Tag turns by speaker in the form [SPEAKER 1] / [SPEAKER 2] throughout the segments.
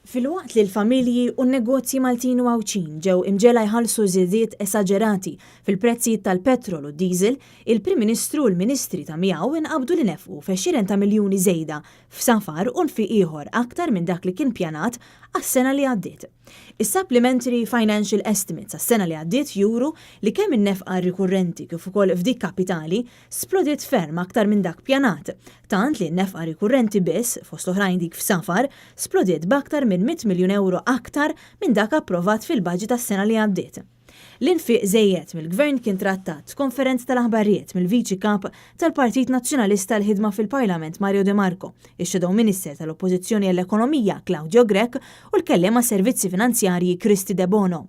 [SPEAKER 1] Filwaqt li l-familji u n-negozji Maltin u Għawdxin ġew imġegħla jħallsu żidiet esaġerati fil-prezzijiet tal-petrol u d-diesel, il-Prim Ministru u l-Ministri ta' miegħu inqabdu li nefqu f'għexieren ta' miljuni żejda f'safar u nfiq ieħor aktar minn dak li kien pjanat għas-sena li għaddiet. Is-Supplementary Financial Estimates għas-sena li għaddiet juru li kemm in-nefqa rikurrenti kif ukoll f'dik kapitali splodiet ferm aktar minn dak pjanat, tant li n-nefqa rikurrenti biss, fost oħrajn dik f'safar, splodiet b'aktar minn 100 miljun ewro aktar minn dak approvat fil-baġit għas-sena li għaddiet. L-infiq żejjed mill-Gvern kien trattat f'konferenza tal-aħbarijiet mill-Viċi Kap tal-Partit Nazzjonalista għall-Ħidma fil-Parlament Mario De Marco, ix-Shadow Minister tal-Oppożizzjoni għall-Ekonomija Claudio Grech u l-Kelliem għas-Servizzi Finanzjarji Kristy Debono.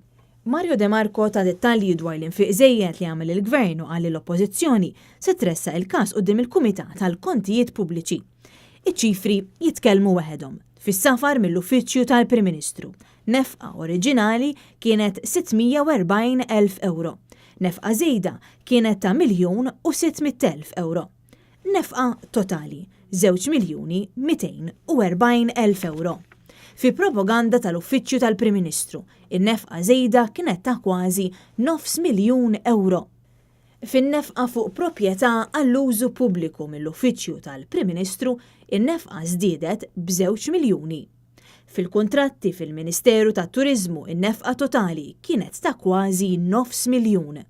[SPEAKER 1] Mario De Marco ta dettalji dwar l-infiq żejjed li għamel il-Gvern u qal li l-Oppożizzjoni se tressaq il-każ quddiem il-Kumitat għall-Kontijiet Pubbliċi. Iċ-ċifri jitkellmu waħedhom. Fis-safar mill-Uffiċċju tal-Prim Ministru, nefqa oriġinali kienet 640 elf ewro. Nefqa żejda kienet ta' 1,600,000 ewro. Nefqa totali, 2,240,000 ewro. Fi propaganda tal-Uffiċċju tal-Prim Ministru, in-nefqa żejda kienet ta' kważi nofs miljun ewro. Fin-nefqa fuq proprjetà għall-użu pubbliku mill-Uffiċċju tal-Prim Ministru, in-nefqa żdiedet b'żewġ miljuni. Fil-kuntratti fil-Ministeru tat-Turiżmu in-nefqa totali kienet ta' kważi nofs miljun.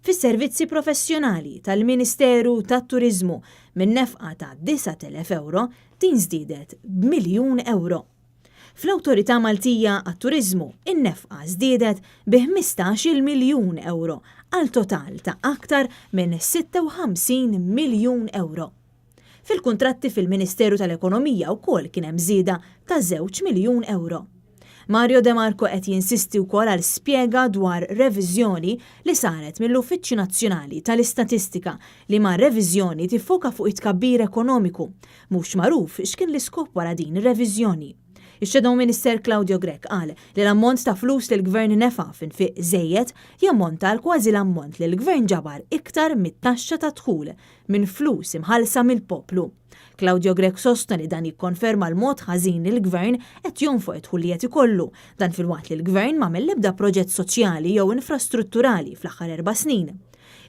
[SPEAKER 1] Fis-servizzi professjonali tal-Ministeru tat-Turiżmu min-nefqa ta' 9,000 ewro din żdiedet b'miljun ewro. Fl-Awtorità Maltija għat-Turiżmu in-nefqa żdiedet bi 15-il miljun ewro għal total ta' aktar minn 56 miljun ewro. Fil-kuntratti fil-Ministeru tal-Ekonomija wkoll kien hemm żieda ta' żewġ miljun ewro. Mario De Marco qed jinsisti wkoll għal spjega dwar reviżjoni li saret mill-Uffiċċju Nazzjonali tal-Istatistika liema reviżjoni tiffoka fuq it-tkabbir ekonomiku. Mhux magħruf x'kien l-iskop wara din ir-reviżjoni. Ix-Shadow Minister Claudio Grech qal li l-ammont ta' flus li l-Gvern nefa' f'infiq żejjed jammonta għal kważi l-ammont li l-Gvern ġabar iktar mit-taxxa tad-dħul minn flus imħallsa mill-poplu. Claudio Grech sostna li dan jikkonferma l-mod ħażin li l-Gvern qed jonfoq id-dħul li qed ikollu, dan filwaqt li l-Gvern m'għamel l-ebda proġett soċjali jew infrastrutturali fl-aħħar erba' snin.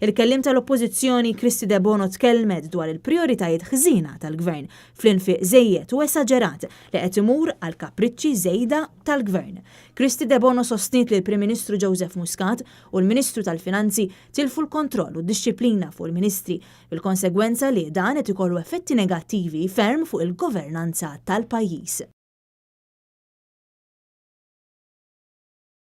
[SPEAKER 1] Il-Kelliem tal-Oppożizzjoni Kristy Debono tkellmet dwar il-prijoritajiet ħżiena tal-Gvern fl-infiq żejjed u esaġerat li qed imur għall-kapriċċi żejda tal-Gvern. Kristy Debono sostniet li l-Prim Ministru Joseph Muscat u l-Ministru tal-Finanzi tilfu l-kontroll u d-dixxiplina fuq il-Ministri, bil-konsegwenza li dan qed ikollu effetti negattivi ferm fuq il-governanza tal-pajjiż.